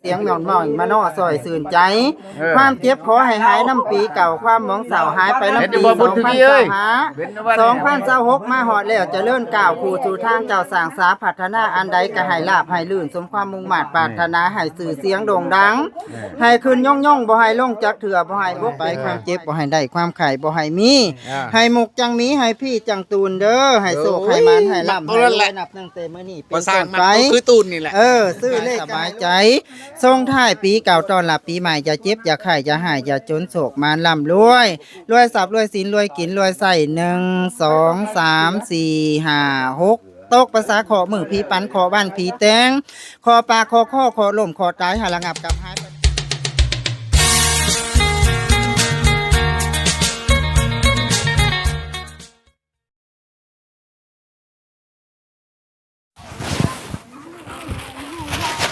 ສຽງມ່ອນໆ ມານໍຊ່ອຍຊື່ນໃຈ. ເອີ ຄວາມເຈັບຂໍໃຫ້ຫາຍນຳປີເກົ່າ, ຄວາມໝອງເສົ້າຫາຍໄປນຳປີສອງພັນຊາວຫ້າ ສອງພັນຊາວຫົກ ມາຮອດແລ້ວ ຈະເລີນກ້າວຄູ່ສູ່ທາງເຈົ້າ, ສ້າງສາພັດທະນາອັນໃດກໍໃຫ້ລາບໃຫ້ລື່ນ ສົມຄວາມມຸ່ງມາດປາດຖະໜາ, ໃຫ້ຊື່ສຽງໂດ່ງດັງ ໃຫ້ຂຶ້ນຍົງໆ ບໍ່ໃຫ້ລົງຈັກເທື່ອ, ບໍ່ໃຫ້ບົກໄປຄວາມເຈັບ, ບໍ່ໃຫ້ໄດ້ຄວາມໄຂ້, ບໍ່ໃຫ້ມີ, ອ່າ ໃຫ້ມຸກຈັ່ງມີ, ໃຫ້ພີຈັ່ງຕູນເດີ, ໃຫ້ໂຊກໃຫ້ໝານ, ໂອ້ຍ ໃຫ້ລ່ຳໃຫ້ລວຍ ນັບຕັ້ງແຕ່ມື້ນີ້ເປັນຕົ້ນໄປ ຄືຕູນນີ້ແຫຼະ. ເອີ ຊື້ເລກສະບາຍໃຈ. ສົ່ງທ້າຍປີເກົ່າ ຕ້ອນຮັບປີໃໝ່, ຢ່າເຈັບ ຢ່າໄຂ້ ຢ່າຮ້າຍ ຢ່າຈົນ, ໂຊກໝານລ່ຳລວຍ, ລວຍຊັບ ລວຍສິນ ລວຍກິນ ລວຍໃຊ້, ໜຶ່ງ ສອງ ສາມ ສີ່ ຫ້າ ຫົກ ຕົກປະສາເຄາະມື້ຜີປັນ, ເຄາະວັນຜີແຕງ, ເຄາະປາກ ເຄາະຄໍ ເຄາະລົ້ມ ເຄາະຕາຍ ໃຫ້ລະງັບກັບຫາຍໄປ.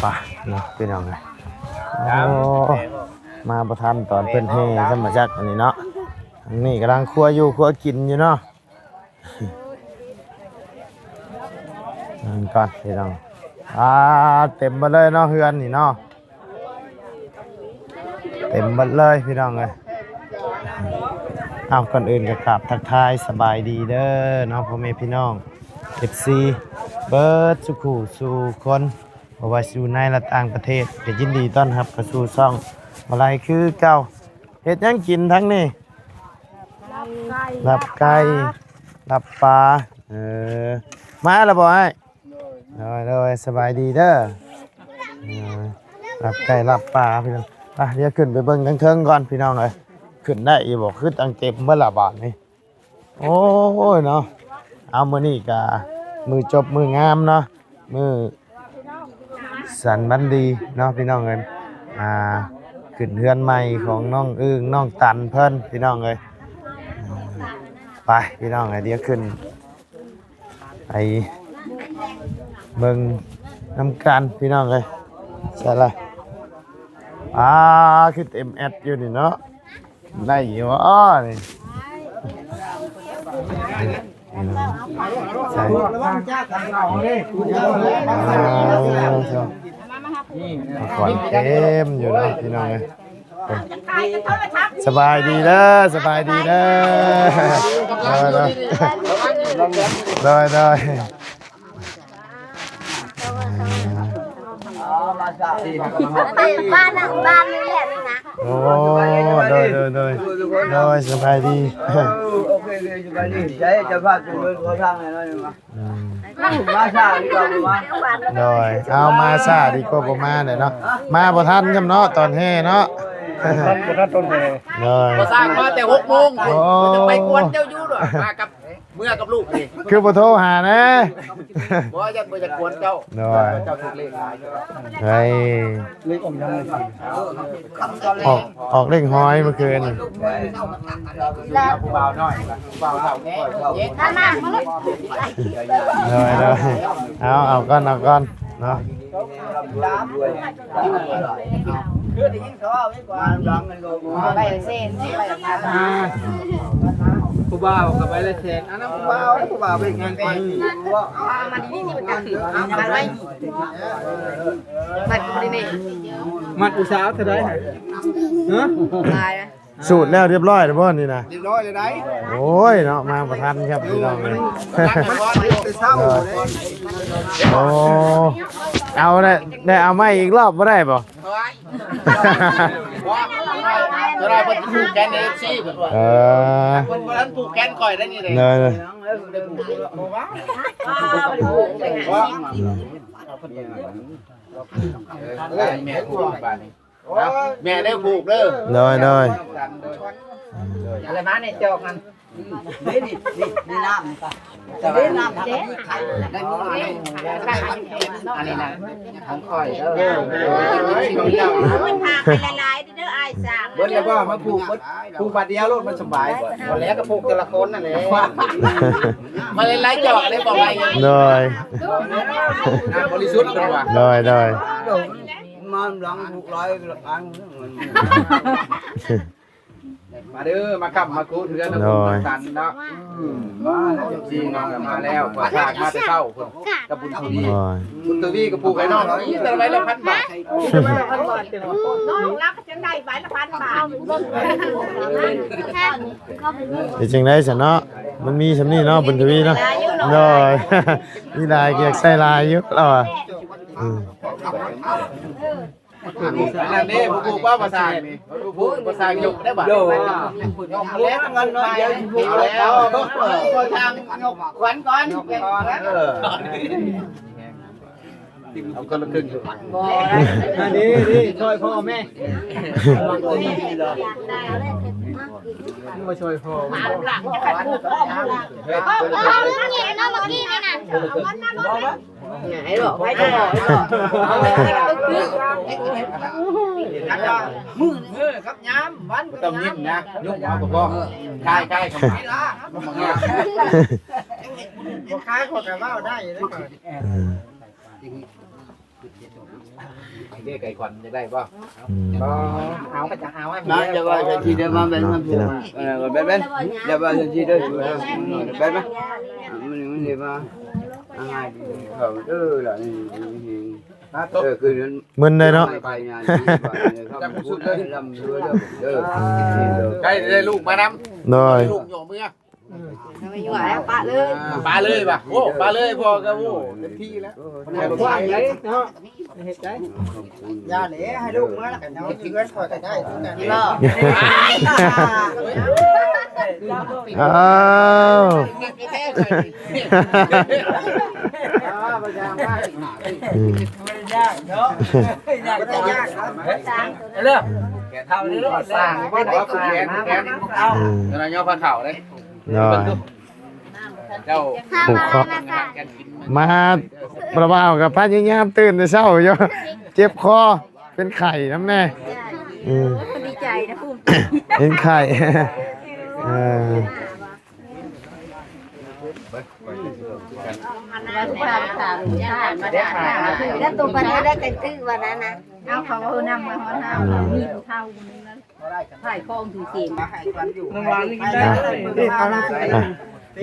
ໄປເນາະພີ່ນ້ອງເອີຍ. ໂອ້ ມາບໍ່ທັນຕອນເພິ່ນແຫ່ສຳມະຈັກອັນນີ້ເນາະ. ທາງນີ້ກຳລັງຄົວຢູ່ຄົວກິນຢູ່ເນາະ. ເບິ່ງກ່ອນພີ່ນ້ອງ. ອ່າ ເຕັມເບິດເລີຍເນາະ ເຮືອນນີ້ເນາະ. ເຕັມເບິດເລີຍພີ່ນ້ອງເອີຍ. ເອົາ ກ່ອນອື່ນກໍກາບທັກທາຍສະບາຍດີເດີເນາະ ພໍ່ແມ່ພີ່ນ້ອງ ເອັຟຊີ ເບິດສູ່ຄູ່ສູ່ຄົນ, ບໍ່ວ່າຢູ່ໃນ ແລະ ຕ່າງປະເທດ ກໍຍິນດີຕ້ອນຮັບເຂົ້າສູ່ຊ່ອງມາໄລຄືເກົ່າ. ເຮັດຫຍັງກິນທັງນີ້? ລາບໄກ່ ລາບປາ. ເອີ ມາແລ້ວບໍ່ອ້າຍ? ໂດຍ ໂດຍ ສະບາຍດີເດີ. ເອີ ລາບໄກ່ ລາບປາພີ່ນ້ອງ. ໄປ ດຽວຂຶ້ນໄປເບິ່ງທາງເທິງກ່ອນພີ່ນ້ອງເອີຍ. ຂຶ້ນໄດ້ອີ່ບໍ່? ຄືຕັ້ງເຕັມເບິດລະບາດນີ້. ໂອ້ຍເນາະ. ເອົາ ມື້ນີ້ກະມື້ຈົບມື້ງາມເນາະ, ມື້ສັນວັນດີເນາະພີ່ນ້ອງເອີຍ. ອ່າ ຂຶ້ນເຮືອນໃໝ່ຂອງນ້ອງອຶ່ງ ນ້ອງຕັນເພິ່ນພີ່ນ້ອງເອີຍ. ໄປພີ່ນ້ອງເອີຍ ດຽວຂຶ້ນ ໄປເບິ່ງນຳກັນພີ່ນ້ອງເອີຍ. ໃຊ່ລະ ອ່າ ຄືເຕັມແອັດຢູ່ນີ້ເນາະ. ໄດ້ຢູ່ບໍ່ນີ້? ໃສ່ ອ່າ ຂອງເຕັມຢູ່ເນາະພີ່ນ້ອງເອີຍ. ສະບາຍດີເດີ ສະບາຍດີເດີ. ໂດຍ ໂດຍ ໂດຍ ໂດຍ. ບ້ານນະ ບ້ານນີ້ແຫຼະນີ້ນະ. ໂອ້ ໂດຍ ໂດຍ ໂດຍ ໂດຍ ສະບາຍດີ. ໂອເຄ ໂອເຄ ສະບາຍດີ. ໃຊ້ເຈົ້າພາບເປັນເບິ່ງຂໍທາງແນ່ນອນມາ. ອືມ ມາຊ້າດີກວ່າບໍ່ມາ. ໂດຍ ເອົາ ມາຊ້າດີກວ່າບໍ່ມາແຫຼະເນາະ. ມາບໍ່ທັນຊ້ຳເນາະ ຕອນແຫ່ເນາະ. ບໍ່ທັນ ບໍ່ທັນຕອນແຫ່. ໂດຍ ບໍ່ສ້າງມາແຕ່ຫົກໂມງ ໂອ້ ເພິ່ນຈະໄປກວນເຈົ້າຢູ່ດອກ. ມາກັບ ເມືອກັບລູກນີ້ ຄືບໍ່ໂທຫາແດ່? ບໍ່ ຢ້ານບໍ່ຢາກກວນເຈົ້າ. ໂດຍ ເຈົ້າຖືກເລກຫຼາຍ. ເຮີ້ຍ ເລກອອກຫຍັງ? ອອກ ອອກເລກຫອຍເມື່ອຄືນນີ້. ຜູ້ບ່າວນ້ອຍ ຜູ້ບ່າວເຖົ້າ. ໂດຍ ໂດຍ ເອົາ ເອົາກ່ອນ ເອົາກ່ອນເນາະ. ຜູ້ບ່າວກໍໃບລະແສນ. ອັນນັ້ນຜູ້ບ່າວ ຜູ້ບ່າວເຮັດງານໄປ. ມັດຜູ້ສາວເທົ່າໃດ? ຮະ? ຫຼາຍນະ. ສູດແລ້ວຮຽບຮ້ອຍແລ້ວບໍ່ນີ້ນະ? ຮຽບຮ້ອຍແລ້ວໃດ໋. ໂອ້ຍເນາະ ມາບໍ່ທັນຄັບພີ່ນ້ອງເອີຍ. ໂອ້ ເອົາແລ້ວ ໄດ້ເອົາໃໝ່ອີກລອບບໍ່ໄດ້ບໍ່? ໂອ້ຍ ບໍ່ ບໍ່ໄດ້ ເພິ່ນຜູກແຂນໃຫ້ເອັຟຊີເພິ່ນວ່າ. ເອີ ເພິ່ນບໍ່ທັນຜູກແຂນຂ້ອຍໄດ້ນີ້ເດ້. ເດີ ອືມ ແມ່ຜູກບາດນີ້. ແມ່ໄດ້ຜູກເດີ. ໂດຍ ໂດຍ. ອະໄລມາໃນຈອກຫັ້ນ? ນີ້ ນີ້ ນີ້ນ້ຳນີ້ ນີ້ນ້ຳ ນີ້ໄຂ່ ໄດ້ໝູ ອັນນີ້ນະ ຂອງຂ້ອຍເດີ. ເພິ່ນພາໄປຫຼາຍໆເດີອ້າຍສາງ. ເບິດແລ້ວບໍ່? ມາຜູກເບິດ ຜູກບາດດຽວໂລດ ມັນສະບາຍ. ບໍ່ແລ້ວກໍຜູກແຕ່ລະຄົນນັ້ນແຫຼະ. ມາຫຼາຍໆຈອກເລີຍບໍ່ໄດ້. ໂດຍ. ບໍລິສຸດເພິ່ນວ່າ. ໂດຍ ໂດຍ. ມາຫຼັງຜູກຫຼາຍອັນ. ມາເດີ ມາຄ້ຳມາຄູດເຮືອນ ໂດຍ ນຳບຸນນຳສັນເນາະ. ອືມ ມາແລ້ວ ເອັຟຊີ ມາແລ້ວ ຂ້ອຍຝາກມາແຕ່ເຊົ້າພຸ້ນ ກັບບຸນທະວີ. ໂດຍ ບຸນທະວີກໍປູກໃຫ້ນ້ອງເຮົາອີກ ແຕ່ລະໃບລະພັນບາດ. ນ້ອງລາວກໍຈັ່ງໄດ້ໃບລະພັນບາດ. ເຮັດຈັ່ງໃດຊັ້ນເນາະ ມັນມີສ່ຳນີ້ເນາະ ບຸນທະວີເນາະ. ໂດຍ ມີຫຼາຍກໍຢາກໃຊ້ຫຼາຍຢູ່ລາວວ່າ. ອືມ ອັນນັ້ນເດ້ ຜູ້ຜູ້ວ່າພາສານີ້ ຜູ້ຜູ້ພາສາຍົກໄດ້ບໍ່? ຍົກແລ້ວ ເງິນໜ້ອຍດຽວ ເອົາແລ້ວ ທາງຍົກຂວັນກ່ອນ ເອີ ເອົາຄົນລະຄຶ່ງ. ບໍ່ ອັນນີ້ ນີ້ ຊ່ອຍພໍ່ແມ່ ມາຊ່ອຍພໍ່ ເອົາເງິນນີ້ເນາະ ເມື່ອກີ້ນີ້ນະ ເອົາເງິນມາ ໃຫ້ບອກ ໃຫ້ບອກ ມື້ ເອີ ກັບຍາມວັນ ບໍ່ຕ້ອງຍິ້ມນະ ຍຸກເອົາກໍພໍ ຂາຍ ຂາຍ ຂາຍ ຂາຍ ຂ້ອຍກໍເວົ້າໄດ້ເດ້. ເອີ ເດ້ ໄກ່ຂວັນຢາກໄດ້ບໍ່? ອືມ ບໍ່ ເອົາກໍຈະເອົາ ມາ ຢ່າວ່າຈັ່ງຊີ້ເດີ ມາເບິ່ງ ເອີ ເບິ່ງ ເບິ່ງ ຢ່າວ່າຈັ່ງຊີ້ເດີ ເບິ່ງ ເບິ່ງ ມັນ ມັນຊິວ່າ ອ່າ ເຂົ້າເດີລະ ນີ້ ນີ້ ເອີ ຄື ມຶນໄດ້ເນາະ ໄປງານ ຈຳບໍ່ສຸດເລີຍ ລ່ຳລວຍເດີ ເດີ ໃກ້ໄດ້ລູກມານຳ ໂດຍ ລູກຫຍໍ້ເມືອ ເອີ ໄປຢູ່ແລ້ວ ປະເລີຍ ປະເລີຍວ່າ ໂອ້ ປະເລີຍ ພໍ່ກໍ ໂອ້ ເຕັມທີ່ແລ້ວ ເຮັດໄດ້ເນາະ ເຮັດໄດ້ ຢ່າແຫຼະ ໃຫ້ລູກເມືອແລ້ວກັນເນາະ ເຮືອນຂ້ອຍກໍໄດ້ຄືກັນ ເນາະ ອ້າວ ອືມ ເອີ ເອົາເດີ ສ້າງບໍ່ໄດ້ ເອົາ ອືມ ເຈົ້າ ເຈົ້າ ຜູກຄອ ມາ ພະບ່າວກໍພະຍາຍາມຕື່ນແຕ່ເຊົ້າຢູ່ ເຈັບຄໍ ເປັນໄຂ້ນຳແດ່ ອືມ ດີໃຈນະ ພູມໃຈ ເປັນໄຂ້ ເອີ ແລ້ວໂຕປານນັ້ນໄດ້ກັນຖືວ່ານັ້ນນະ ເອົາເຂົາເອົານຳມາຮອດເຮົາ ມີຜູ້ເຖົ້າຜູ້ໜຶ່ງນັ້ນ ຂາຍຂອງຖືເສງ ນ້ຳຫວານນີ້ກິນໄດ້ ອ່ະ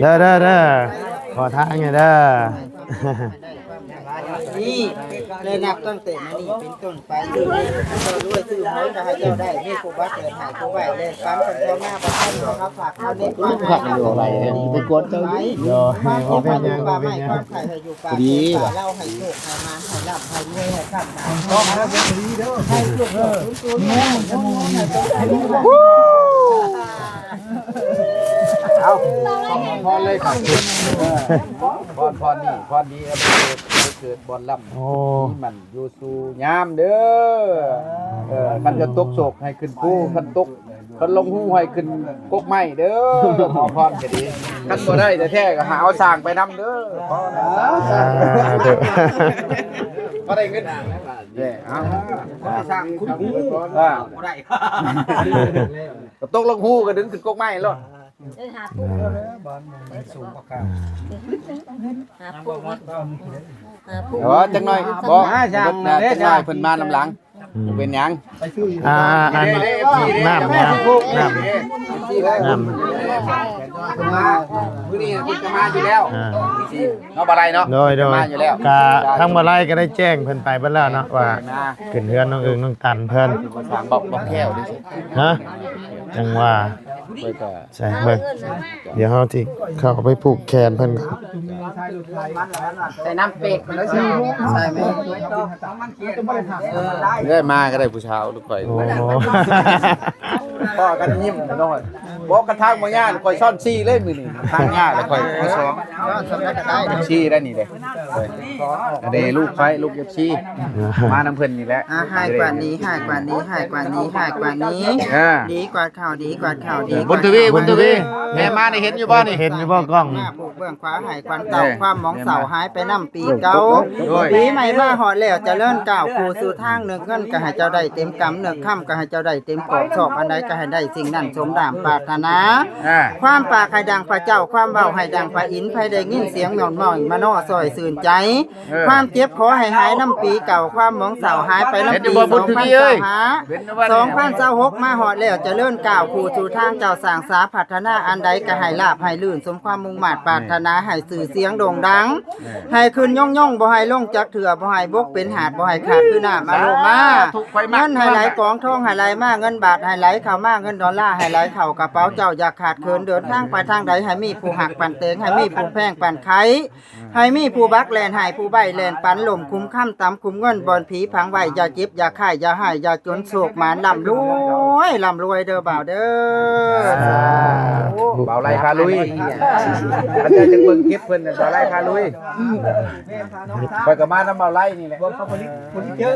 ເດີ ເດີ ເດີ ຂໍທາງແດ່ເດີ ນີ້ ແລະນັບຕັ້ງແຕ່ມື້ນີ້ເປັນຕົ້ນໄປ ເຈົ້າລວຍຊື້ຫວຍກໍໃຫ້ເຈົ້າໄດ້ ມີຜູ້ບັດແລ່ນໃຫ້ຜູ້ໄຫວ້ແລ່ນປັນກັນເຂົ້າມາ ບໍ່ທັນເຂົາມາຝາກເຂົາໃນ ໄປກວດເຈົ້າຢູ່ ມາເອົາໄປຢູ່ປ່າໄມ້ປ່າໄຜ່ ຢູ່ປ່າເຂດປ່າລາວ ໃຫ້ໂຊກໃຫ້ໝານ ໃຫ້ລ່ຳໃຫ້ລວຍ ໃຫ້ຄ້ຳໃຫ້ ໃຫ້ເກືອບເກືອບສູນໆ ໃຫ້ເກີດເງິນ ໃຫ້ເກີດເງິນ ເອົາ ຂໍພອນເລີຍ ເອີ ພອນ ພອນນີ້ ພອນດີ ເອີ ເກີດ ເກີດບ່ອນລ່ຳ ໂອ້ ມີໝັ້ນຢູ່ສູ່ຍາມເດີ ເອີ ຄັນຈະຕົກໂສກໃຫ້ຂຶ້ນພູ ຄັນຕົກ ຄັນລົງຮູໃຫ້ຂຶ້ນກົກໄມ້ເດີ ຂໍພອນກໍດີ ຄັນບໍ່ໄດ້ແທ້ໆກໍຫາເອົາສ້າງໄປນຳເດີ ສາທຸ ພໍໄດ້ເງິນ ເດ້ ເອົາ ສ້າງຂຸດຮູ ອ່າ ບໍ່ໄດ້ ກໍຕົກລົງຮູກໍດຶງຂຶ້ນກົກໄມ້ໂລດ ເອີ ຫາປຸກ ອ່າ ຫາປຸກ ເອີ ຈັກໜ້ອຍ ບໍ່ ຫາຊ່າງ ເອີ ຈັກໜ້ອຍເພິ່ນມານຳຫຼັງ ອືມ ເປັນຫຍັງ ອ່າ ອັນ ນ້ຳ ນ້ຳ ນ້ຳ ມາ ມື້ນີ້ເພິ່ນກໍມາຢູ່ແລ້ວ ອ່າ ເນາະ ບໍ່ໄດ້ເນາະ ໂດຍ ໂດຍ ມາຢູ່ແລ້ວ ກະທາງບໍ່ໄດ້ກໍໄດ້ແຈ້ງເພິ່ນໄປເບິດແລ້ວເນາະ ວ່າຂຶ້ນເຮືອນນ້ອງເອິງນ້ອງຕັນເພິ່ນ ບອກ ບອກແຂ້ວເດ້ ຮະ ຈັ່ງວ່າ ຂ້ອຍກໍ ໃສ່ເບິ່ງ ດຽວເຮົາຊິເຂົ້າໄປຜູກແຂນເພິ່ນກ່ອນ ໃສ່ນ້ຳເປັກ ໃສ່ແມ່ ເອື້ອຍມາກໍໄດ້ຜູ້ສາວລູກຂ້ອຍ ໂອ້ ພໍ້ກັນຍິ້ມໜ້ອຍ ບໍ່ກະທາງບໍ່ຍາກ ຂ້ອຍຊ້ອນສີ່ເລີຍມື້ນີ້ ທາງຍາກແລ້ວຂ້ອຍມາສອງ ສີ່ໄດ້ນີ້ເດ້ ອັນນີ້ລູກໄຟ ລູກເອັຟຊີ ມານຳເພິ່ນນີ້ແຫຼະ ອ່າ ໃຫ້ກວ່ານີ້ ໃຫ້ກວ່ານີ້ ໃຫ້ກວ່ານີ້ ໃຫ້ກວ່ານີ້ ເອີ ດີກວ່າເຂົາ ດີກວ່າເຂົາ ດີກວ່າເຂົາ ບຸນທະວີ ບຸນທະວີ ແມ່ມານີ້ເຫັນຢູ່ບໍ່ນີ້ ເຫັນຢູ່ບໍ່ກ້ອງ ໜ້າປູກ ເບື້ອງຂວາໃຫ້ຂວັນເກົ່າ ເອີ ຄວາມໝອງເສົ້າ ແມ່ນໆ ຫາຍໄປນຳປີເກົ່າ. ໂດຍ ປີໃໝ່ມາຮອດແລ້ວ ຈະເລີນກ້າວ ຜູ້ສູ່ທາງ ນຶກເງິນກໍໃຫ້ເຈົ້າໄດ້ເຕັມກຳ ນຶກຄຳກໍໃຫ້ເຈົ້າໄດ້ເຕັມກອບ ຊອກອັນໃດກໍໃຫ້ໄດ້ສິ່ງນັ້ນ ສົມດາມປາດຖະໜາ. ອ່າ ຄວາມປາກໃຫ້ດັ່ງພະເຈົ້າ ຄວາມເວົ້າໃຫ້ດັ່ງພະອິນ ໃຜໄດ້ຍິນສຽງມ່ອນມ້ອຍ ມະໂນຊ່ອຍຊື່ນໃຈ. ເອີ ຄວາມເຈັບຂໍໃຫ້ຫາຍນຳປີເກົ່າ ຄວາມໝອງເສົ້າຫາຍໄປນຳປີສອງພັນຊາວຫ້າ ສອງພັນຊາວຫົກ ມາຮອດແລ້ວ ຈະເລີນກ້າວ ຜູ້ສູ່ທາງເຈົ້າສ້າງສາ ພັດທະນາອັນໃດກໍໃຫ້ລາບໃຫ້ລື່ນ ສົມຄວາມມຸ່ງມາດປາດຖະໜາ ໃຫ້ຊື່ສຽງໂດ່ງດັງ ໃຫ້ຂຶ້ນຍົງໆ ບໍ່ໃຫ້ລົງຈັກເທື່ອ ບໍ່ໃຫ້ບົກເປັນຫາດ ບໍ່ໃຫ້ຂາດຄືນ້ຳອາໂລມາ. ສາທຸ ຂ້ອຍມັກ ເງິນໃຫ້ໄຫຼ ກອງທອງໃຫ້ໄຫຼມາ ເງິນບາດໃຫ້ໄຫຼເຂົ້າມາ ເງິນດອນລາໃຫ້ໄຫຼເຂົ້າກະເປົາເຈົ້າ ຢ່າຂາດເຂີນ ເດີນທາງໄປທາງໃດ ໃຫ້ມີຜູ້ຮັກປັນແຕງ ໃຫ້ມີຜູ້ແພງປັນໄຄ ໃຫ້ມີຜູ້ບັກແລ່ນໃຫ້ ຜູ້ໃບ້ແລ່ນປັນ ລົ້ມຂຸມຄຳ ຕຳຂຸມເງິນ ບ່ອນຜີຝັງໄວ້ ຢ່າເຈັບ ຢ່າໄຂ້ ຢ່າຮ້າຍ ຢ່າຈົນ ໂຊກໝານ ລ່ຳລວຍ ລ່ຳລວຍເດີບ່າວເດີ. ສາທຸ ບ່າວໄລ່ພາລຸຍ ອັນເຈົ້າຈັ່ງເບິ່ງເກັບເພິ່ນນະ ບ່າວໄລ່ພາລຸຍ. ຂ້ອຍກໍມານຳບ່າວໄລ່ນີ້ແຫຼະ ເບິ່ງເຂົາຜະລິດ ຜະລິດເຈີ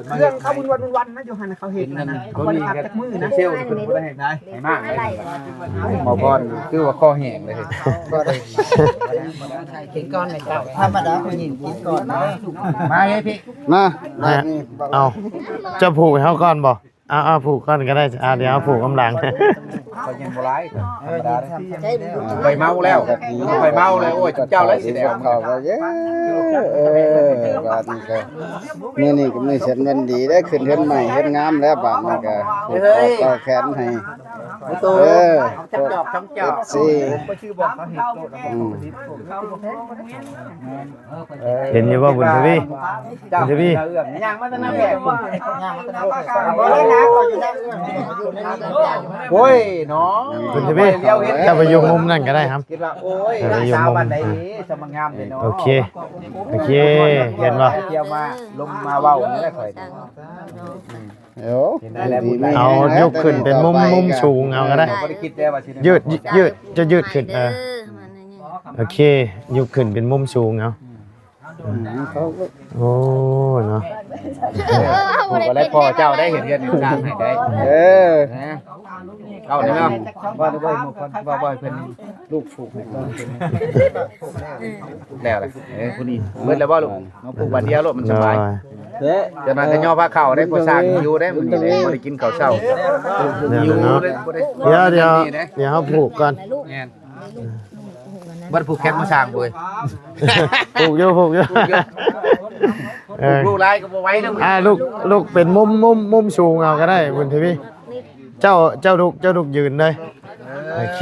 ເຄື່ອງເຂົາວຸ່ນວັນໆ ນະ ຢູ່ຫັ້ນນະ ເຂົາເຮັດນັ້ນນະ ເຂົາບໍ່ໄດ້ພັກຈັກມື້ນະ ເຊວເພິ່ນບໍ່ໄດ້ໃຫ້ ໃຫ້ມາກເລີຍ. ໝໍພອນຄືວ່າຄໍແຫ້ງເລີຍ ກິນກ່ອນແມ່ເຈົ້າ ທຳມະດາຜູ້ຍິງກິນກ່ອນນະ. ມາເອີຍພີ່ ມາ ບາດນີ້ ເອົາ ເຈົ້າຜູກໃຫ້ເຮົາກ່ອນບໍ່? ເອົາ ເອົາຜູກກ່ອນກໍໄດ້ ອ່າ ດຽວເອົາຜູກນຳຫຼັງ. ຂ້ອຍຍັງບໍ່ຫຼາຍ ທຳມະດາເດ້ ຂ້ອຍເມົາແລ້ວ ຂ້ອຍເມົາແລ້ວ ໂອ້ຍ ເຈົ້າແລ້ວຊິໄດ້ເອົາ ເຂົ້າກໍເຢີ ເອີ ບາດນີ້ກໍ ມື້ນີ້ກໍມື້ສັນວັນດີເດ້ ຂຶ້ນເຮືອນໃໝ່ເຮືອນງາມແລ້ວ ບາດນີ້ກໍຜູກຄໍຕໍ່ແຂນໃຫ້ ເອີ ເອັຟຊີ ອືມ. ເຫັນຢູ່ບໍ່ ບຸນທະວີ? ບຸນທະວີ ໂອ້ຍເນາະ ບຸນທະວີ ເຈົ້າໄປຢູ່ມຸມນັ້ນກໍໄດ້ຄັບ ຄິດວ່າ ໂອ້ຍ ເຈົ້າໄປຢູ່ມຸມ ສາວບ້ານໃດນີ້ ສະມາງາມເດເນາະ. ໂອເຄ ໂອເຄ ເຫັນບໍ່? ທ່ຽວມາ ລົມມາເວົ້ານີ້ແຫຼະຂ້ອຍ. ເອົາ ເອົາຍົກຂຶ້ນເປັນມຸມ ມຸມສູງເອົາກໍໄດ້ ຢືດ ຢືດ ຈະຢືດຂຶ້ນ ເອີ ໂອເຄ ຍົກຂຶ້ນເປັນມຸມສູງເອົາ. ອືມ ໂອ້ເນາະ ເອີ ຜູ້ກໍໄດ້ພໍ່ເຈົ້າໄດ້ເຮັດເຮືອນເຮັດຊານໃຫ້ໄດ້ ເອີ ເອົານີ້ເນາະ ວ່າ ວ່າ ວ່າເພິ່ນ ລູກຜູກໃຫ້ກ່ອນ ແລ້ວລະ ເອີ ຜູ້ນີ້ເບິດແລ້ວບໍ່ລູກ? ມາຜູກບາດດຽວໂລດ ມັນສະບາຍ ເອີ ຈະມາກະຍໍພາເຂົ້າໄດ້ ຜູ້ສ້າງຢູ່ໄດ້ ມື້ນີ້ໄດ້ ບໍ່ໄດ້ກິນເຂົ້າເຊົ້າ ແມ່ນແລ້ວເນາະ ບໍ່ໄດ້ ດຽວ ດຽວ ດຽວເຮົາຜູກກ່ອນ ແມ່ນ ບໍ່ໄດ້ຜູກແຂນຜູ້ສ້າງເວີຍ ຜູກຢູ່ ຜູກຢູ່ ຜູກຢູ່ ເອີ ຜູກຫຼາຍກໍບໍ່ໄຫວນຳ ອ່າ ລຸກ ລຸກເປັນມຸມ ມຸມ ມຸມສູງເອົາກໍໄດ້ ບຸນທະວີ ເຈົ້າ ເຈົ້າລຸກ ເຈົ້າລຸກຢືນເລີຍ ເອີ ໂອເຄ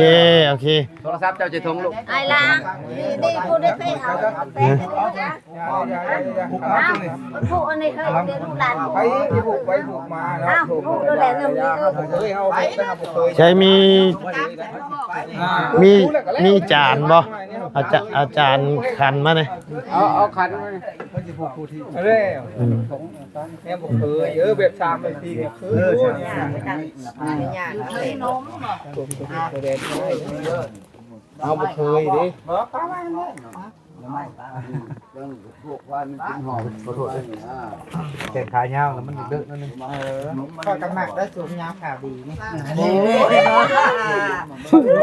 ໂອເຄ ໂທລະສັບເຈົ້າໃສ່ຖົງລູກ ອ້າຍລາ ນີ້ ນີ້ ຜູ້ໄດ້ເພເອົາ ເອີ ເພເອົາ ຜູ້ອັນນີ້ເຄີຍເປັນລູກຫຼານ ໄປຜູກໄປຜູກມາເນາະ ອ້າວ ຜູ້ດູແລເລື່ອງນີ້ ເອີ ໃຊ້ມີ ມີ ມີຈານບໍ່? ອາຈາ ອາຈານຂັນມາແດ່ ເອົາ ເອົາຂັນມາ ເອີ ອືມ ແນວບໍ່ເຄີຍ ເອີ ແບບສາມແບບສີ່ບໍ່ເຄີຍ ເອີ ເຮົາບໍ່ເຄີຍເດ້ ແຂນຂາຍາວແລ້ວມັນເດີະໜ້ອຍໜຶ່ງ ເອີ ຂ້ອຍກໍມັກໄດ້ສູງຍາວຂາວດີນີ້ ໂອ້ຍ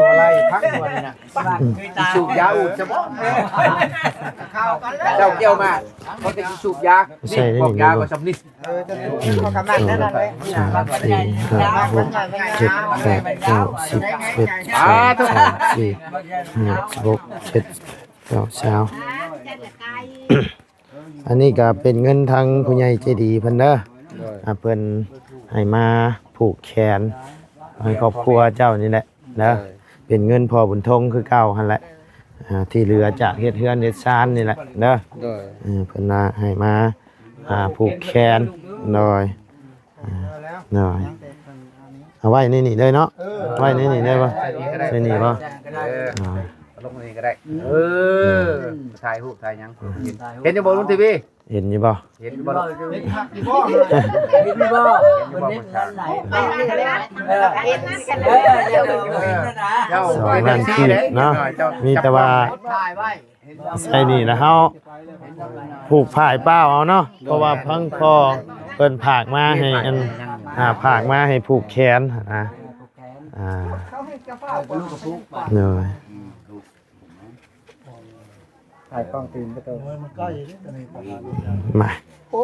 ອະໄລພັກຕົວນີ້ນະ ສູບຢາອູດຊະບໍ່ ເຈົ້າກ່ຽວມາ ເຂົາຈະສູບຢາ ໃສ່ນີ້ ບອກຢາກໍຊຳນີ້ ເອີ ຈະສູບ ອືມ ເຂົາກໍມັກໄດ້ນັ້ນແຫຼະ ສອງ ສາມ ສີ່ ຫ້າ ຫົກ ເຈັດ ແປດ ເກົ້າ ສິບ ສິບເອັດ ສອງ ສາມ ສີ່ ຫ້າ ຫົກ ເຈັດ ແປດ ເກົ້າ ຊາວ ອັນນີ້ກໍເປັນເງິນທາງຜູ້ໃຫຍ່ໃຈດີເພິ່ນເດີ ໂດຍ ອ່າ ເພິ່ນໃຫ້ມາຜູກແຂນໃຫ້ຄອບຄົວເຈົ້ານີ້ແຫຼະເດີ ໂດຍ ເປັນເງິນພໍ່ບຸນທົງຄືເກົ່າຫັ້ນແຫຼະ ອ່າ ທີ່ເຫຼືອຈາກເຮັດເຮືອນເຮັດຊານນີ້ແຫຼະເດີ ໂດຍ ເອີ ເພິ່ນວ່າໃຫ້ມາ ອ່າ ຜູກແຂນ ໂດຍ ອ່າ ໂດຍ ເອົາໄວ້ໃນນີ້ເລີຍເນາະ ເອີ ໄວ້ໃນນີ້ໄດ້ບໍ່? ໃສ່ນີ້ບໍ່? ເອີ ອ່າ ລົງນີ້ກໍໄດ້ ເອີ ຖ່າຍຮູບຖ່າຍຫຍັງ ເຫັນຢູ່ບໍ່ລຸງທີວີ? ເຫັນຢູ່ບໍ່? ເຫັນຢູ່ບໍ່? ເຫັນຢູ່ບໍ່? ເຫັນຢູ່ບໍ່? ເຫັນຢູ່ບໍ່? ສອງລ້ານກີບເນາະ ມີແຕ່ວ່າ ໃສ່ນີ້ລະເຮົາຜູກຝ້າຍປ້າວເອົາເນາະ ເພາະວ່າທາງພໍ່ເພິ່ນຝາກມາໃຫ້ອັນ ອ່າ ຝາກມາໃຫ້ຜູກແຂນຫັ້ນນະ ອ່າ ໂດຍ. ຖ່າຍກ້ອງຕີນໄປໂຕ ໂອ້ຍ ມັນໃກ້ເດ້ ອັນນີ້ປະທານ ມາ ໂອ້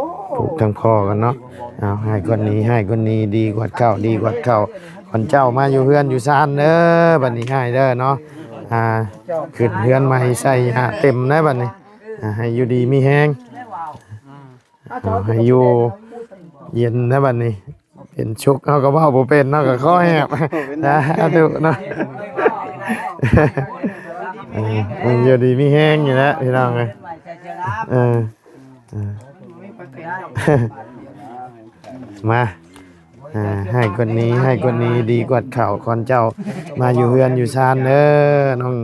ທາງພໍ່ກັນເນາະ. ເອົາ ໃຫ້ຄົນນີ້ ໃຫ້ຄົນນີ້ ດີກວດເຂົ້າ ດີກວດເຂົ້າ ຄົນເຈົ້າມາຢູ່ເຮືອນຢູ່ຊານເດີ ບັດນີ້ອ້າຍເດີເນາະ. ອ່າ ຂຶ້ນເຮືອນໃໝ່ໃສ່ຫຍ້າເຕັມນະບັດນີ້. ອ່າ ໃຫ້ຢູ່ດີມີແຮງ ອ່າ ໃຫ້ຢູ່ເຢັນນະບັດນີ້ ເປັນສຸກ ເຮົາກໍເວົ້າບໍ່ເປັນເນາະ ກໍຂໍແຮບ ສາທຸເນາະ. ເອີ ຢູ່ດີມີແຮງນີ້ແຫຼະພີ່ນ້ອງເອີຍ. ເອີ ເອີ ມາ ອ່າ ໃຫ້ຄົນນີ້ ໃຫ້ຄົນນີ້ ດີກວດເຂົ້າ ຄອນເຈົ້າມາຢູ່ເຮືອນຢູ່ຊານເດີ ນ້ອງ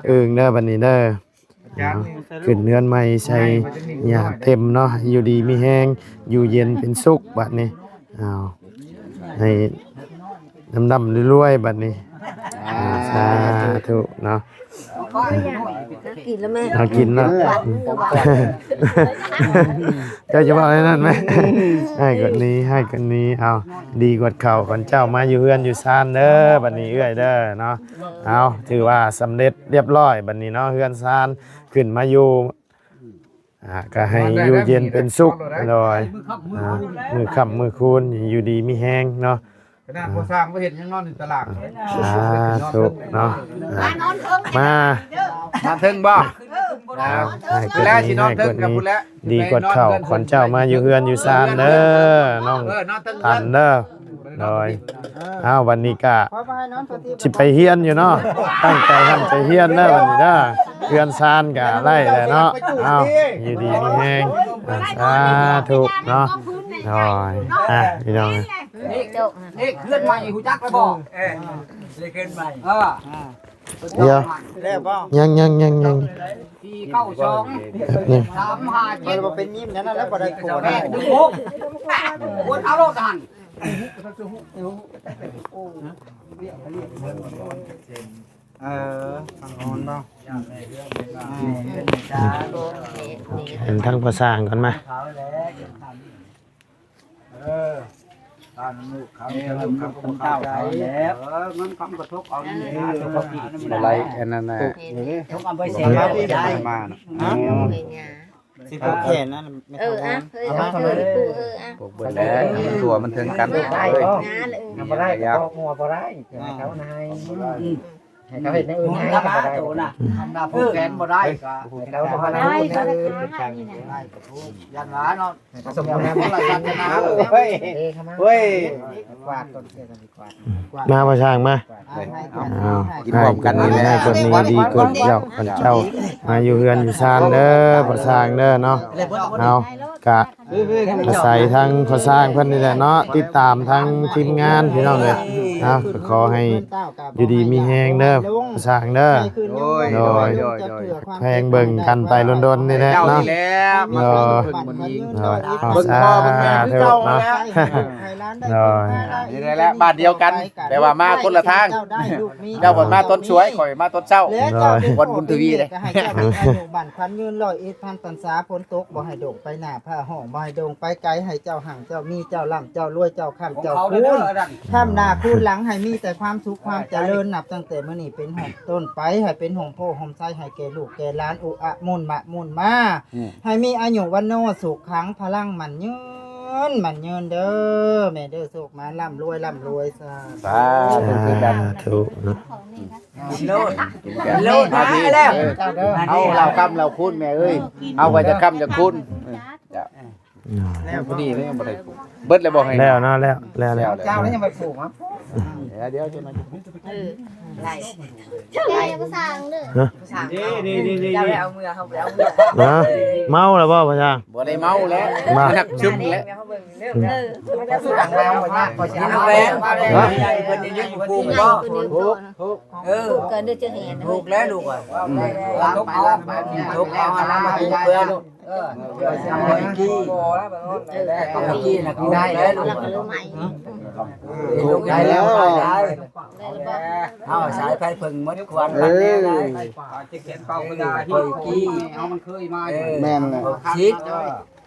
ເອີງເດີ ບັດນີ້ເດີ. ເນາະ ຂຶ້ນເຮືອນໃໝ່ໃສ່ຫຍ້າເຕັມເນາະ ຢູ່ດີມີແຮງ ຢູ່ເຢັນເປັນສຸກບັດນີ້. ເອົາ ໃຫ້ລ່ຳໆລວຍໆບັດນີ້. ອ່າ ສາທຸເນາະ. ກິນແລ້ວແມ່ ເອົາກິນແລ້ວ ເຈົ້າຈະເວົ້າແນວນັ້ນແມ? ໃຫ້ກວ່ານີ້ ໃຫ້ກວ່ານີ້ ເອົາ ດີກວດເຂົ້າ ຄອນເຈົ້າມາຢູ່ເຮືອນຢູ່ຊານເດີ ບັດນີ້ເອື້ອຍເດີເນາະ. ເອົາ ຖືວ່າສຳເລັດ ລຽບລ້ອຍບັດນີ້ເນາະ ເຮືອນຊານຂຶ້ນມາຢູ່ ອ່າ ກໍໃຫ້ຢູ່ເຢັນເປັນສຸກ ໂດຍ ອ່າ ມື້ຄ່ຳມື້ຄູນຢູ່ດີມີແຮງເນາະ. ຂະໜາດພໍ່ຊ່າງບໍ່ເຮັດ ຍັງນອນຢູ່ຕະລ່າງ. ສາທຸເນາະ. ອ່າ ມາ ນອນເທິງບໍ່? ເອົາ ໃຫ້ຄົນນີ້ ໃຫ້ຄົນນີ້ ດີກວ່າເກົ່າ ຂອນເຈົ້າມາຢູ່ເຮືອນຢູ່ຊານເດີ ນ້ອງ ເອີ ນອນເທິງເຮືອນ ຕັນເດີ. ໂດຍ ອ້າວ ວັນນີ້ກະຊິໄປຮຽນຢູ່ເນາະ ຕັ້ງໃຈຫັ້ນໄປຮຽນເດີ ວັນນີ້ເດີ ເຮືອນຊານກະໄດ້ແລ້ວເນາະ. ອ້າວ ຢູ່ດີມີແຮງ ສາທຸເນາະ. ໂດຍ ອ່ະ ພີ່ນ້ອງ ເລກ ເລກເຮືອນໃໝ່ຮູ້ຈັກແລ້ວບໍ່? ເອີ ເລກເຮືອນໃໝ່ ເອີ ດຽວ ແລ້ວບໍ່? ຍັງ ຍັງ ຍັງ ຍັງ ສີ່ເກົ້າສອງ ນີ້ ສາມຫ້າເຈັດ ບໍ່ເປັນຍິ້ມແນວນັ້ນແລ້ວ ບໍ່ໄດ້ຜົວແລ້ວ ຫົກ ຫົກ ເອົາໂລດຫັ້ນ. ເອີ ຟັງກ່ອນບໍ່? ເຫັນທາງພໍ່ຊ່າງກ່ອນມາ. ເອີ ຕາມລູກເຂົາ ເອີ ລູກເຂົາກໍບໍ່ເຂົ້າໃຈ ເອີ ເງິນຄຳກະທົບເອົານີ້ ເອີ ບໍ່ໄດ້ອັນນັ້ນນະ ເອີ ທຸກອຳເພີເຊມາບໍ່ໄດ້ມານະ ເອີ ສິຜູກແຂນນັ້ນແມ່ ເອີ ເອົາມາເລີຍ ເອີ ອະ ຜູກເບິດແລ້ວ ຕົວມັນເຖິງກັນ ເອີ ບໍ່ໄດ້ ບໍ່ໄດ້ ເອົາມາໃຫ້ ອືມ ໃຫ້ເຂົາເຮັດແນວອື່ນໃຫ້ກໍບໍ່ໄດ້ ໂຕນະ ອືມ ອັນນ່າຜູກແຂນບໍ່ໄດ້ກໍ ໃຫ້ເຂົາບໍ່ໄດ້ ເອີ ຢ້ານວ່າເນາະ ສົມມຸດນະ ຄົນລະສາສະໜາ ໂອ້ຍ ເອີ ເອີ ກວາດກ່ອນ ເອີ ກວາດ ມາ ພໍ່ຊ່າງມາ ເອົາ ກິນພ້ອມກັນນີ້ແຫຼະ ໃຫ້ຄົນນີ້ດີກວ່າເຈົ້າ ຄັນເຈົ້າມາຢູ່ເຮືອນຢູ່ຊານເດີ ພໍ່ຊ່າງເດີເນາະ. ເອົາ ກະ ອາໄສທາງພໍ່ຊ່າງເພິ່ນນີ້ແຫຼະເນາະ ຕິດຕາມທາງທີມງານພີ່ນ້ອງເອີຍເນາະ ກໍຂໍໃຫ້ຢູ່ດີມີແຮງເດີພໍ່ຊ່າງເດີ ໂດຍ ໂດຍ ໂດຍ ແພງເບິ່ງກັນໄປດົນໆນີ້ແຫຼະເນາະ ໂດຍ ໂດຍ ສາທຸເນາະ ໂດຍ ນີ້ແຫຼະ ບ້ານດຽວກັນ ແຕ່ວ່າມາຄົນລະທາງ ເຈົ້າເພິ່ນມາຕອນສວຍ ຂ້ອຍມາຕອນເຊົ້າ ໂດຍ ວັນບຸນທະວີເດ້ ກໍໃຫ້ເຈົ້າມີອາຍຸໝັ້ນຂວັນຍືນ ຮ້ອຍເອັດພັນພັນສາ ຝົນຕົກບໍ່ໃຫ້ດົງໄປໜ້າ ຟ້າຮ້ອງບໍ່ໃຫ້ດົງໄປໄກ ໃຫ້ເຈົ້າຮັ່ງເຈົ້າມີ ເຈົ້າລ່ຳເຈົ້າລວຍ ເຈົ້າຄ້ຳເຈົ້າຄູນ ຄ້ຳໜ້າຄູນຫຼັງ ໃຫ້ມີແຕ່ຄວາມສຸກຄວາມຈະເລີນ ນັບຕັ້ງແຕ່ມື້ນີ້ເປັນຕົ້ນໄປ ໃຫ້ເປັນຮົ່ມໂພຮົ່ມໄຊ ໃຫ້ແກ່ລູກແກ່ຫຼານ ອຸອະມຸນມະມຸນມາ ໃຫ້ມີອາຍຸວັນໂນສຸຂັງພະລັງໝັ້ນຍືນ ໝັ້ນຍືນເດີ ແມ່ເດີ ໂຊກມານ ລ່ຳລວຍ ລ່ຳລວຍ ສາ ສາທຸຄືກັນ ສາທຸເນາະ. ໂລດ ໂລດມາແລ້ວ ເອົາເລົ່າຄຳເລົ່າຄູນແມ່ເອີຍ ເອົາໄວ້ຈະຄຳຈະຄູນ ເອີ ເຈົ້າ ແລ້ວພໍດີແລ້ວ ຍັງບໍ່ໄດ້ ເບິດແລ້ວບໍ່ໃຫ້ ແລ້ວເນາະ ແລ້ວ ແລ້ວ ແລ້ວ ເຈົ້າແລ້ວຍັງບໍ່ໄດ້ຜູກເນາະ ເອີ ດຽວ ດຽວ ເອີ ໄລ່ ເຈົ້າໄລ່ພາສາເດີ ຮະ ພາສາ ນີ້ໆໆ ເຈົ້າໄດ້ເອົາເມືອ ເຮົາບໍ່ໄດ້ເອົາເມືອ ຮະ ເມົາແລ້ວບໍ່ພາສາ ບໍ່ໄດ້ເມົາແລ້ວ ມາ ນັກຊຶມແລ້ວ ເອີ ເອົາພາສາເອົາເມືອ ເອີ ເພິ່ນຍັງຢູ່ພູມບໍ່ ເອີ ເກີນເດີ ຈະເຫັນ ຖືກແລ້ວລູກ ອືມ ຖືກເອົາອັນນັ້ນມາປູເພື່ອລູກ ເອີ ເມື່ອກີ້ ເມື່ອກີ້ນະ ຖືກແລ້ວລູກ ຖືກໄດ້ແລ້ວ ເຮົາສາຍໄຟເພິ່ງໝົດຄວັນ ເອີ ເມື່ອກີ້ ເອົາມັນເຄີຍມາ ເອີ ແມ່ນແຫຼະ ສິດ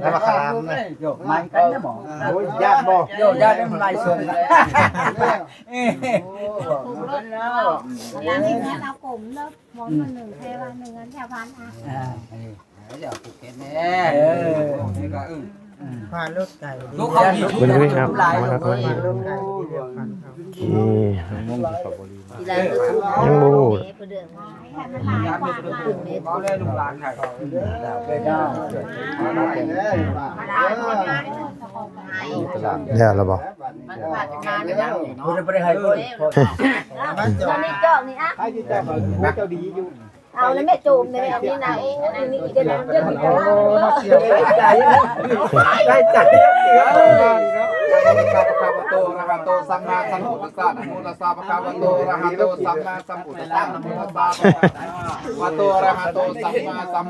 ແລ້ວບັກຂາມນະ ໂຍມາກັນນະໝໍ. ໂອ້ຍ ຢ້ານບໍ່? ໂຍມຢ້ານນຳຫຼາຍຊົນ. ເອີ ຢາກໃຫ້ເມຍລາວກົມເລີຍ ໝໍໜຶ່ງແພວໜຶ່ງອັນແພວພັນອະ. ອ່າ ເອີ ເອີ ນີ້ກໍ ເອີ ພາລົດໄກ່ ເບິ່ງເດ້ອະ ມາ ມາ ມາ ໂອເຄ ຍັງບໍ່ຮູ້ ແລ້ວລະບໍ່? ເອົາແລ້ວແມ່ໂຈມແມ່ອັນນີ້ນະ ໂອ້ຍ ນີ້ຈະເດີນເດີນ ໄດ້ໃຈ ໄດ້ໃຈ ສະພະຄະວະໂຕ ອະລະຫະໂຕ ສຳມາສຳພຸດທັດສະ ນະໂມຕັດສະ ພະຄະວະໂຕ ອະລະຫະໂຕ ສຳມາສຳພຸດທັດສະ ນະໂມຕັດສະ ພະຄະວະໂຕ ອະລະຫະໂຕ ສຳມາສຳ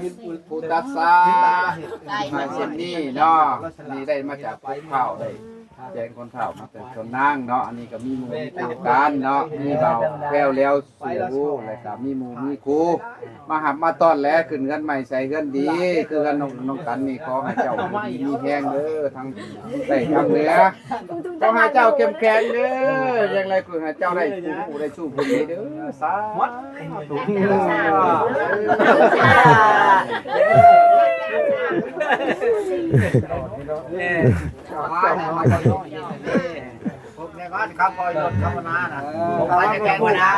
ພຸດທັດສະ ມາເຊັ່ນນີ້ເນາະ ນີ້ໄດ້ມາຈາກພວກເຮົາ ໄດ້ແຈ້ງຄົນເຖົ້າມາແຕ່ຊົນນາງເນາະ ອັນນີ້ກໍມີໝູ່ມີຄູ່ກັນເນາະ ມີບ່າວແພ້ວແລ້ວ ສູ່ ແລ້ວກໍມີໝູ່ມີຄູ່ ມາຮັບມາຕ້ອນແຫຼະ ຂຶ້ນເຮືອນໃໝ່ໃສ່ເຮືອນດີ ຄືເຮືອນນ້ອງ ນ້ອງກັນນີ້ ຂໍໃຫ້ເຈົ້າຢູ່ດີມີແຮງເດີ ທັງໃຕ້ທັງເໜືອ ຂໍໃຫ້ເຈົ້າເຂັ້ມແຂງເດີ ຢ່າງໃດກໍໃຫ້ເຈົ້າໄດ້ຜູ້ຮູ້ໄດ້ຊູ້ຜູ້ດີເດີ ສາທຸ. ພວກແມ່ບ້ານເຂົາຄອຍລົດເຂົານານະ ເອີ ໄປແກ່ນນາ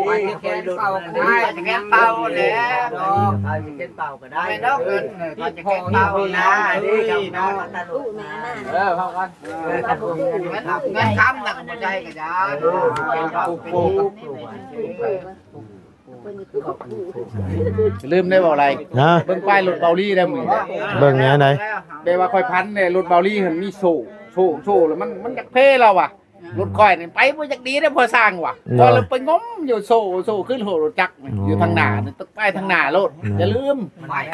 ໄປແກ່ນເປົ່າກໍໄດ້ ໄປແກ່ນເປົ່າແຫຼະເນາະ ໄປແກ່ນເປົ່າກໍໄດ້ ແມ່ນດອກເງິນ ໄປແກ່ນເປົ່ານາ ເອີ ເອົາກັນ ເງິນຄຳນະກໍບໍ່ໃຊ້ກໍຢ່າ ເອີ ເປັນເປົ່າເປັນ ລືມໄດ້ບໍ່ໄລ ຮະ ເບິ່ງປ້າຍລົດເບົາລີໄດ້ມື້ນີ້ ເບິ່ງແນວໃດ ແບບວ່າຂ້ອຍພັນແດ່ ລົດເບົາລີຫັ້ນມີໂສ້ ໂສ້ ໂສ້ ແລ້ວມັນ ມັນຢາກເພລາວວ່າ ລົດຂ້ອຍນີ້ໄປບໍ່ຈັກດີເດ້ ພໍສ້າງວ່າ ໂດຍ ກໍເລີຍໄປງົມຢູ່ໂສ້ ໂສ້ຄືໂສ້ລົດຈັກນີ້ ອໍ ຢູ່ທາງໜ້ານີ້ ຕ້ອງໄປທາງໜ້າໂລດ ໂດຍ ຢ່າລືມ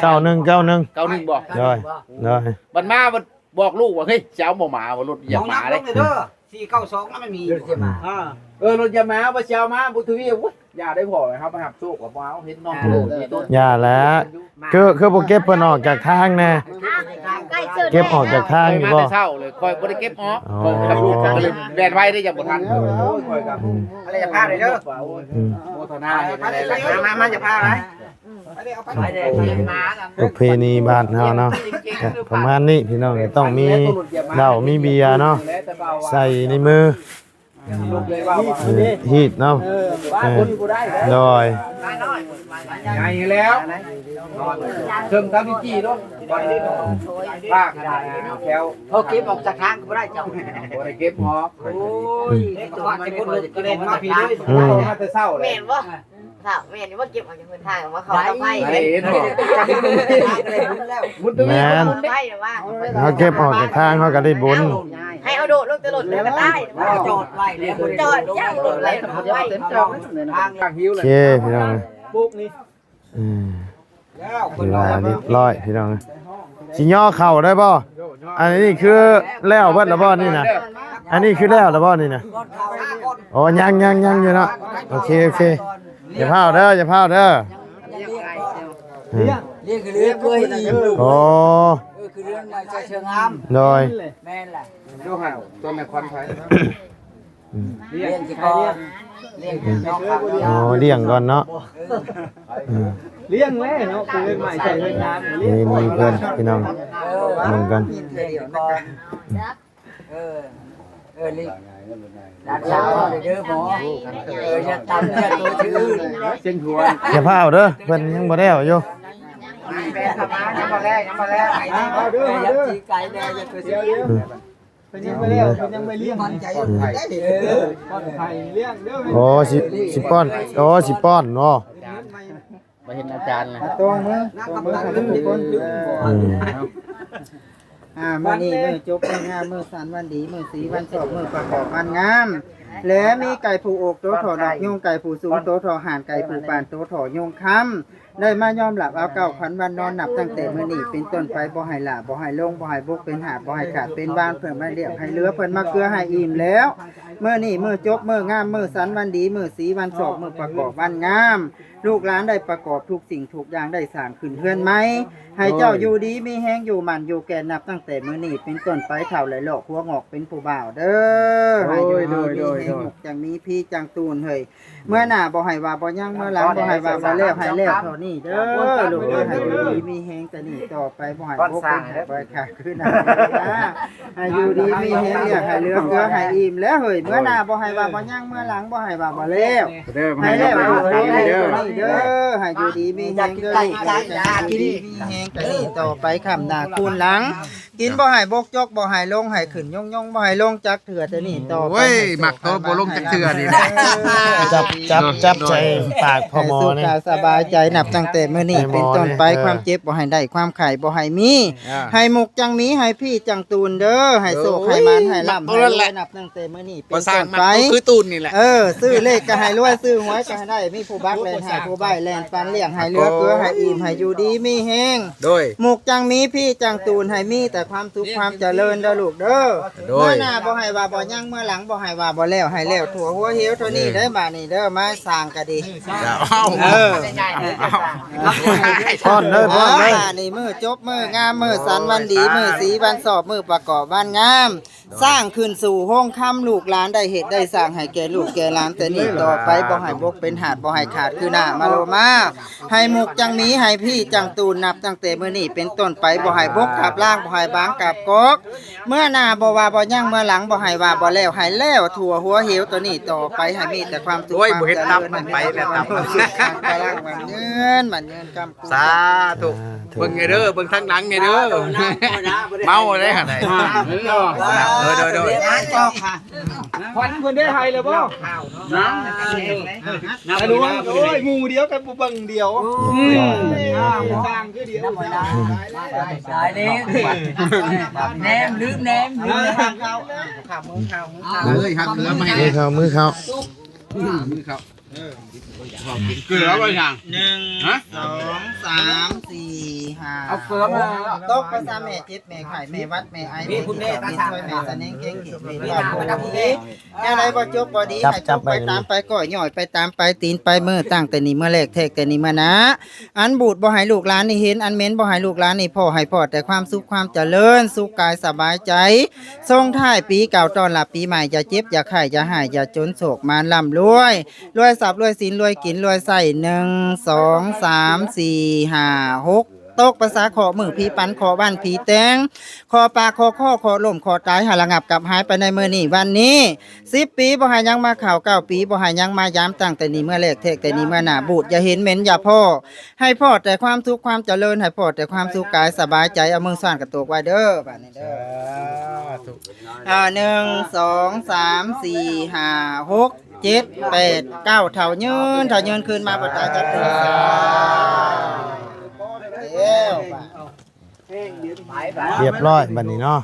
ເກົ້າໜຶ່ງ ເກົ້າໜຶ່ງ ເກົ້າໜຶ່ງບໍ່ ໂດຍ ໂດຍ ບັດມາບັດບອກລູກວ່າ ເຮີ້ຍ ຊິເອົາບໍ່ໝາວ່າ ລົດຢາກໝາເດ້ ສີ່ເກົ້າສອງນະມັນມີ ເອີ ລົດຢາກໝາ ບໍ່ຊິເອົາມາ ບຸດທະວີ ໂອ້ຍ ຢ່າໄດ້ພໍ້ ເຮົາໄປຮັບໂຊກກໍບໍ່ເອົາ ເຫັນນ້ອງໂລດມີຕົ້ນ ຢ່າແຫຼະ ຄື ຄືບໍ່ເກັບເພິ່ນອອກຈາກທາງແດ່ ເກັບອອກຈາກທາງຢູ່ບໍ່? ມາແຕ່ເຊົ້າເລີຍ ຂ້ອຍບໍ່ໄດ້ເກັບອອກ ຂ້ອຍກັບລູກຂ້ອຍກໍເລີຍແລ່ນໄວເດ້ ຍັງບໍ່ທັນ ໂອ້ຍ ຂ້ອຍກັບ ອືມ ອັນນີ້ຢ່າພາເລີຍເດີ ອືມ ໂມທະນາ ມາ ມາ ມາ ຢ່າພາຫຼາຍ ປະເພນີບ້ານເຮົາເນາະ ປະມານນີ້ພີ່ນ້ອງ ຕ້ອງມີເຫຼົ້າມີເບຍເນາະ ໃສ່ໃນມື ຮີດເນາະ ເອີ ໂດຍ ໃຫຍ່ແລ້ວ ເຊິ່ງທຳພິທີໂລດ ພາກແຖວ ເຮົາເກັບອອກຈາກທາງກໍບໍ່ໄດ້ເຈົ້າ ບໍ່ໄດ້ເກັບອອກ ໂອ້ຍ ອືມ ມາແຕ່ເຊົ້າເລີຍ ແມ່ນບໍ່? ແມ່ນຢູ່ບໍ່ ເກັບເອົາຈາກເພິ່ນທາງມາເຂົ້າໄປ ເຫັນບໍ່? ແມ່ນ ເຮົາເກັບອອກຈາກທາງເຮົາກໍໄດ້ບຸນ ໃຫ້ເຮົາໂດດລົງແຕ່ລົດແລ້ວກໍຕາຍ ຈອດໄວ້ແລ້ວ ຈອດຍັງລົດໄວ້ ໂອເຄ ພີ່ນ້ອງ ອືມ ຖືວ່າຮຽບຮ້ອຍ ພີ່ນ້ອງ. ຊິຍໍເຂົ້າໄດ້ບໍ່? ອັນນີ້ຄືແລ້ວເບິດແລ້ວບໍ່ນີ້ນະ? ອັນນີ້ຄືແລ້ວແລ້ວບໍ່ນີ້ນະ? ໂອ້ ຍັງ ຍັງ ຍັງຢູ່ເນາະ. ໂອເຄ ໂອເຄ ຢ່າພ້າວເດີ ຢ່າພ້າວເດີ. ອືມ ລ້ຽງ ລ້ຽງຄືເຮືອນເຄີຍອີກ. ໂອ້ ເອີ ຄືເຮືອນໃໝ່ໃຈເຊີງງາມ. ໂດຍ ແມ່ນແຫຼະ. ຕົວແມ່ຂວັນໄພ ອືມ ລ້ຽງຊິກ່ອນ ລ້ຽງກ່ອນເນາະ. ອໍ ລ້ຽງກ່ອນເນາະ. ເອີ ອືມ ລ້ຽງແລ້ວເນາະ ເປັນໃໝ່ໃສ່ເຮືອນງາມ. ນີ້ ນີ້ເພິ່ນພີ່ນ້ອງ ເອີ ເບິ່ງກັນ. ເອີ ເອີ ລິ ຫຼານສາວເດີໝໍ. ເອີ ຢ່າຕຳ ຢ່າໂຕຊື່ອື່ນ ເຊັ່ນຫົວ. ຢ່າພ້າວເດີ ເພິ່ນຍັງບໍ່ແລ້ວຢູ່. ຍັງບໍ່ແລ້ວ ຍັງບໍ່ແລ້ວ. ເອົາເດີ ເອົາເດີ ໄກແດ່ ຢ່າໂຕຊື່ອື່ນ. ອືມ ເພິ່ນຍັງບໍ່ແລ້ວ ເພິ່ນຍັງບໍ່ລ້ຽງ. ອືມ ເອີ ປ້ອນໄຂ່ລ້ຽງເດີ. ອໍ ຊິ ຊິປ້ອນ ອໍ ຊິປ້ອນເນາະ. ບໍ່ເຫັນອາຈານນະ ຕວງມື ຕວງມືກັນທຸກຄົນ. ເອີ ອືມ ອ່າ ມື້ນີ້ມື້ຈົບມື້ງາມ ມື້ສັນວັນດີ ມື້ສີວັນຊອກ ມື້ປະກອບວັນງາມ ແລະ ມີໄກ່ຜູ້ອົກໂຕທໍ່ນອກຍຸງ ໄກ່ຜູ້ສູງໂຕທໍ່ຫ່ານ ໄກ່ຜູ້ປານໂຕທໍ່ຍຸງຄຳ ໄດ້ມາຍອມຫຼັບເອົາເກົ້າຂວັນວັນນອນ ນັບຕັ້ງແຕ່ມື້ນີ້ເປັນຕົ້ນໄປ ບໍ່ໃຫ້ຫຼ້າ ບໍ່ໃຫ້ຫຼົງ ບໍ່ໃຫ້ບົກເປັນຫາດ ບໍ່ໃຫ້ຂາດເປັນຫວ່າງ ເພິ່ນມາລ້ຽງໃຫ້ເຫຼືອ ເພິ່ນມາເກືອໃຫ້ອີ່ມແລ້ວ. ມື້ນີ້ມື້ຈົບ ມື້ງາມ ມື້ສັນວັນດີ ມື້ສີວັນຊອກ ມື້ປະກອບວັນງາມ ລູກຫຼານໄດ້ປະກອບທຸກສິ່ງທຸກຢ່າງ ໄດ້ສ້າງຂຶ້ນເຮືອນໃໝ່ ໃຫ້ເຈົ້າຢູ່ດີມີແຮງ ຢູ່ໝັ້ນຢູ່ແກ່ນ ນັບຕັ້ງແຕ່ມື້ນີ້ເປັນຕົ້ນໄປ ເຖົ້າແລະລອກຫົວງອກເປັນຜູ້ບ່າວເດີ. ໂດຍ ໃຫ້ຢູ່ດີ ໂດຍ ມີແຮງ ໂດຍ ໝົກຈັ່ງມີພີຈັ່ງຕູນເຮີ້ຍ. ເມື່ອໜ້າບໍ່ໃຫ້ວ່າບໍ່ຍັງ ເມື່ອຫຼັງບໍ່ໃຫ້ວ່າບໍ່ແລ້ວ ໃຫ້ແລ້ວເທົ່ານີ້ເດີລູກເດີ. ໃຫ້ຢູ່ດີມີແຮງແຕ່ນີ້ຕໍ່ໄປ ບໍ່ໃຫ້ບົກເປັນຫາດ ບໍ່ໃຫ້ຂາດຄືນາ ໃຫ້ຢູ່ດີມີແຮງ ລ້ຽງໃຫ້ເຫຼືອເກືອໃຫ້ອີ່ມແລ້ວເຮີ້ຍ. ເມື່ອໜ້າບໍ່ໃຫ້ວ່າບໍ່ຍັງ ເມື່ອຫຼັງບໍ່ໃຫ້ວ່າບໍ່ແລ້ວ ໃຫ້ແລ້ວເທົ່ານີ້ເດີ. ໃຫ້ຢູ່ດີມີແຮງເດີ ໃຫ້ຢູ່ດີມີແຮງແຕ່ນີ້ຕໍ່ໄປ ຄ້ຳໜ້າຄູນຫຼັງ ກິນບໍ່ໃຫ້ບົກຈົກ ບໍ່ໃຫ້ລົງ ໃຫ້ຂຶ້ນຍົງໆ ບໍ່ໃຫ້ລົງຈັກເທື່ອແຕ່ນີ້ຕໍ່ໄປ. ໂອ້ຍ ມັກໂຕບໍ່ລົງຈັກເທື່ອນີ້ແຫຼະ. ຈັບ ຈັບ ຈັບໃສ່ປາກພໍ່ໝໍນີ້ ໃຫ້ສຸກກາຍສະບາຍໃຈ ນັບຕັ້ງແຕ່ມື້ນີ້ເປັນຕົ້ນໄປ ຄວາມເຈັບບໍ່ໃຫ້ໄດ້ ຄວາມໄຂ້ບໍ່ໃຫ້ມີ ໃຫ້ໝົກຈັ່ງມີ ໃຫ້ພີຈັ່ງຕູນເດີ ໃຫ້ໂຊກໃຫ້ໝານ ໃຫ້ລ່ຳໃຫ້ລວຍ ນັບຕັ້ງແຕ່ມື້ນີ້ເປັນຕົ້ນໄປ ຄືຕູນນີ້ແຫຼະ. ເອີ ຊື້ເລກກໍໃຫ້ລວຍ ຊື້ຫວຍກໍໃຫ້ໄດ້ ມີຜູ້ບັກແລ່ນໃຫ້ ຜູ້ໃບ້ແລ່ນປັນ ລ້ຽງໃຫ້ເຫຼືອເກືອໃຫ້ອີ່ມ ໃຫ້ຢູ່ດີມີແຮງ ໂດຍ ໝົກຈັ່ງມີ ພີຈັ່ງຕູນ ໃຫ້ມີແຕ່ຄວາມສຸກຄວາມຈະເລີນເດີລູກເດີ. ໂດຍ ເມື່ອໜ້າບໍ່ໃຫ້ວ່າບໍ່ຍັງ ເມື່ອຫຼັງບໍ່ໃຫ້ວ່າບໍ່ແລ້ວ ໃຫ້ແລ້ວທົ່ວຫົວເຫວເທົ່ານີ້ເດີ. ບາດນີ້ເດີ ມາສ້າງກະດີ ເອີ ປ້ອນເດີ ປ້ອນເດີ. ບາດນີ້ມື້ຈົບ ມື້ງາມ ມື້ສັນວັນດີ ມື້ສີວັນຊອກ ມື້ປະກອບວັນງາມ ສ້າງຂຶ້ນສູ່ໂຮງຄຳ ລູກຫຼານໄດ້ເຮັດໄດ້ສ້າງໃຫ້ແກ່ລູກແກ່ຫຼານແຕ່ນີ້ຕໍ່ໄປ ບໍ່ໃຫ້ບົກເປັນຫາດ ບໍ່ໃຫ້ຂາດຄືນ້ຳມະໂລມາ ໃຫ້ໝົກຈັ່ງມີ ໃຫ້ພີຈັ່ງຕູນ ນັບຕັ້ງແຕ່ມື້ນີ້ເປັນຕົ້ນໄປ ບໍ່ໃຫ້ບົກກັບລ້າງ ບໍ່ໃຫ້ບາງກັບກອກ. ເມື່ອໜ້າບໍ່ວ່າບໍ່ຍັງ ເມື່ອຫຼັງບໍ່ໃຫ້ວ່າບໍ່ແລ້ວ ໃຫ້ແລ້ວທົ່ວຫົວເຫວໂຕນີ້ຕໍ່ໄປ ໃຫ້ມີແຕ່ຄວາມສຸກ ໂອ້ຍ ຄວາມຈະເລີນ ບໍ່ເຫັນຕັບມັນໄປແລ້ວ ຕັບມັນ ກຳລັງໝັ້ນຍືນ ໝັ້ນຍືນກຳ ສາທຸ ສາທຸ ເບິ່ງແດ່ເດີ ເບິ່ງທາງຫຼັງແດ່ເດີ ເມົາໄດ້ຫັ້ນໃດ. ເອີ ໂດຍ ໂດຍ ໂດຍ ຂວັນເພິ່ນໄດ້ໃຫ້ແລ້ວບໍ່? ນະ ໂອ້ຍ ໝູ່ດຽວກັນບໍ່ເບິ່ງດຽວ ອືມ ສ້າງຄືດຽວ ຕາຍແລ້ວ ແນມ ລືມແນມ ລືມແນມ. ເອີຍ ຫັກເກືອມາໃຫ້ ມືເຂົ້າ ມືເຂົ້າ ມືເຂົ້າ. ເກືອບໍ່ຍັງ ໜຶ່ງ ສອງ ສາມ ສີ່ ຫ້າ ເອົາເກືອມາ ຫົກ ຕົກພາສາແມ່ເຈັບແມ່ໄຂ້ແມ່ຫວັດແມ່ໄອ ແມ່ທີ່ເຂົ້າແມ່ຊ່ວຍແມ່ສະແໜງແກງເຂດແມ່ເຂົ້າ ແນວໃດບໍ່ຈົບບໍ່ດີ ໃຫ້ຈົບໄປຕາມໄປ ກ້ອຍຍ່ອຍໄປຕາມໄປ ຕີນໄປມື ຕັ້ງແຕ່ນີ້ເມື່ອແລກ ແທກແຕ່ນີ້ເມື່ອໜ້າ. ອັນບູດບໍ່ໃຫ້ລູກຫຼານນີ້ເຫັນ ອັນເໝັນບໍ່ໃຫ້ລູກຫຼານນີ້ພໍ້ ໃຫ້ພໍ້ແຕ່ຄວາມສຸກຄວາມຈະເລີນ ສຸກກາຍສະບາຍໃຈ ສົ່ງທ້າຍປີເກົ່າຕ້ອນຮັບປີໃໝ່ ຢ່າເຈັບຢ່າໄຂ້ຢ່າຮ້າຍຢ່າຈົນ ໂຊກໝານລ່ຳລວຍ ລວຍຊັບລວຍສິນລວຍກິນລວຍໃຊ້. ໜຶ່ງ ສອງ ສາມ ສີ່ ຫ້າ ຫົກ ຕົກພາສາເຄາະມື້ຜີປັນ ເຄາະວັນຜີແຕ່ງ ເຄາະປາກເຄາະຄໍ ເຄາະລົ້ມເຄາະຕາຍ ໃຫ້ລະງັບກັບຫາຍໄປໃນມື້ນີ້ວັນນີ້. ສິບປີບໍ່ໃຫ້ຍັງມາເຂົ້າ ເກົ້າປີບໍ່ໃຫ້ຍັງມາຢາມ ຕັ້ງແຕ່ນີ້ເມື່ອແລກ ແທກແຕ່ນີ້ເມື່ອໜ້າ ບູດຢ່າເຫັນ ເໝັນຢ່າພໍ້ ໃຫ້ພໍ້ແຕ່ຄວາມສຸກຄວາມຈະເລີນ ໃຫ້ພໍ້ແຕ່ຄວາມສຸກກາຍສະບາຍໃຈ. ເອົາມືສ້ານກະໂຕກໄວ້ເດີ ບາດນີ້ເດີ ສາທຸ. ອ່າ ໜຶ່ງ ສອງ ສາມ ສີ່ ຫ້າ ຫົກ ເຈັດ ແປດ ເກົ້າ ເຖົ້າຍືນ ເຖົ້າຍືນຄືນມາບໍ່ຕາຍຈັກເທື່ອ. ແລ້ວ ຮຽບຮ້ອຍບາດນີ້ເນາະ.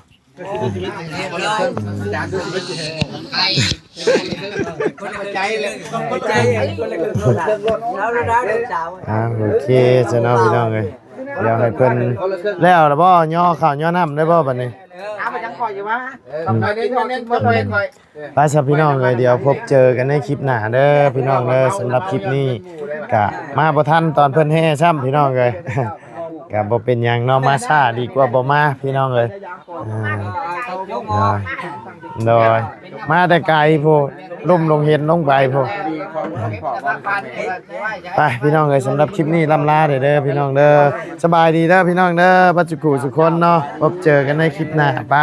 ອ່າ ໂອເຄຊະເນາະ ພີ່ນ້ອງເອີຍ. ດຽວໃຫ້ເພິ່ນແລ້ວລະບໍ່? ຍໍເຂົ້າຍໍນ້ຳໄດ້ບໍ່ບັດນີ້? ເອົາໄປຈັງຂ້ອຍຢູ່ວ່າ ໄປເດ້ ໄປເດ້ ໄປເດ້ ໄປເດ້ ໄປ ໄປຊະພີ່ນ້ອງເອີຍ ດຽວພົບເຈີກັນໃນຄລິບໜ້າເດີພີ່ນ້ອງເດີ. ສຳລັບຄລິບນີ້ກະມາບໍ່ທັນຕອນເພິ່ນແຫ່ຊ້ຳພີ່ນ້ອງເອີຍ ກະບໍ່ເປັນຫຍັງເນາະ ມາຊ້າດີກວ່າບໍ່ມາພີ່ນ້ອງເອີຍ. ອ່າ ໂດຍ ໂດຍ ມາແຕ່ໄກພຸ້ນ ລຸ່ມລົງເຫັນລົງໄປພຸ້ນ. ໄປພີ່ນ້ອງເອີຍ ສຳລັບຄລິບນີ້ລ່ຳລາເດີພີ່ນ້ອງເດີ. ສະບາຍດີເດີພີ່ນ້ອງເດີ ບັດສຸຂູສຸຄົນເນາະ ພົບເຈີກັນໃນຄລິບໜ້າ ໄປ.